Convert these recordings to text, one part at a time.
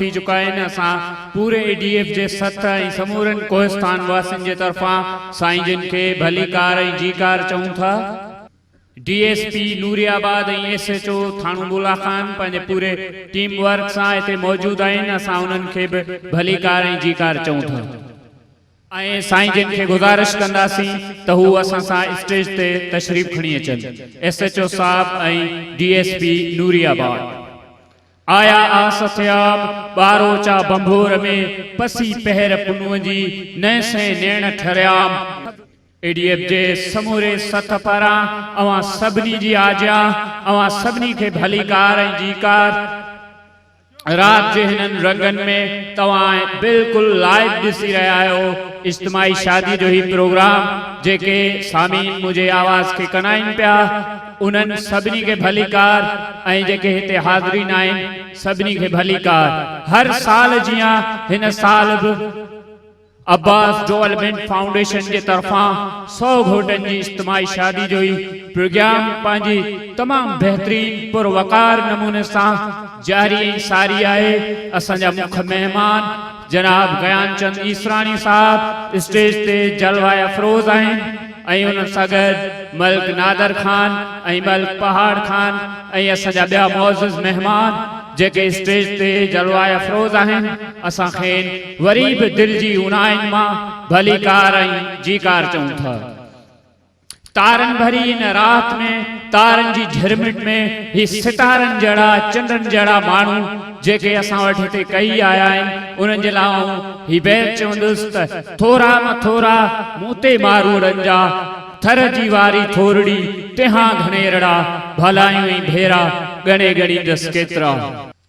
ٿي چڪا آهن. اسان پوري اي ڊي ايف جي سٿ ۽ سمورن ڪوهستان واسين جي طرفان سائين جن کي ڀليڪار ۽ جيڪار چئون ٿا. D S P Nooriabad ۽ S H O ٿاڻو بولا خان پنهنجي پوري ٽيم ورڪ سان هتي موجود آهن. اسان انهن کي به ڀليڪار ۽ جيڪار چئون ٿا. ۽ سائين جن کي گذارش ڪنداسين ته هو اسان سان اسٽيج تي تشريف کڻي اچن. ايس ايڇ او صاحب ۽ ڊي ايس پي نوري آباد. آيا آس ٿيام، ٻاروچا ڀنڀور ۾، پسي پهر پنهونء جي، نئين سين نيڻ ٺريام. اي ڊي ايف جي سموري سٿ پاران اوهان سڀني جي آجيان، اوهان سڀني کي ڀليڪار ۽ جيڪار. رات جي هنن رنگن ۾ توهان بلڪل لائيو ڏسي رهيا آهيو اجتماعي شادي جو هي پروگرام جيڪي سامعين منهنجي آواز کي ڪنائين پيا انهن سڀني کي ڀليڪار ۽ جيڪي هتي حاضرين آهن سڀني کي ڀليڪار هر سال جيان هن سال به عباس ڊولپمينٽ فائونڊيشن جي طرفان سئو گهوٽن جي اجتماعي شادي جو هي پروگرام پنهنجي تمام بهترين پروقار نموني سان جاري ۽ ساري آهي. اسان جا مک مهمان جناب گيان چند ايسراڻي صاحب اسٽيج تي جلوه افروز آهن ۽ انهن سان گڏ ملڪ نادر خان ۽ ملڪ پهاڙ خان ۽ اسان جا ٻيا معزز مهمان جيڪي اسٽيج تي جلوه افروز آهن اسان کين وري به دل جي اونهائين مان ڀليڪار ۽ جيڪار چئون ٿا. تارن ڀري ان رات ۾، تارن جي جهرمٽ ۾ هي ستارن جهڙا، چنڊن جهڙا ماڻهو جيڪي اسان وٽ هتي ڪهي آيا آهن، انهن جي لاء آئون هي بيت چوندس ته، ٿورا م ٿورا مون تي ماروئڙن جا، ٿر جي واري ٿورڙي، تنهان گهڻيرڙا، ڀلايون ۽ ڀيرا، ڳڻي ڳڻيندس ڪيترا.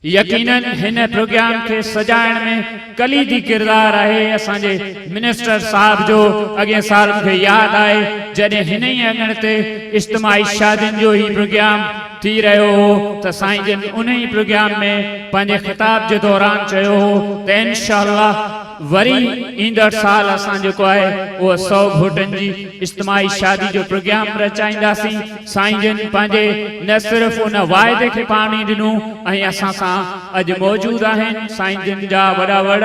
يقينن هن پروگرام کي سجائڻ ۾ ڪليدي ڪردار آهي اسان جي منسٽر صاحب جو. اڳئين سال مون کي ياد آهي جڏهن هن ئي اڱڻ تي اجتماعي شادين جو هي پروگرام ٿي رهيو هو ته سائين جن ان ئي پروگرام ۾ پنهنجي خطاب جي دوران چيو هو ته انشاء الله وري ايندڙ سال اسان جيڪو آهي اهو سئو گهوٽن جي اجتماعي شادي جو پروگرام رچائينداسين. سائين جن پنهنجي نه صرف ان واعدي کي پاڻي ڏنو ۽ اسان سان اڄ موجود آهن. سائين جن جا وڏا وڙ.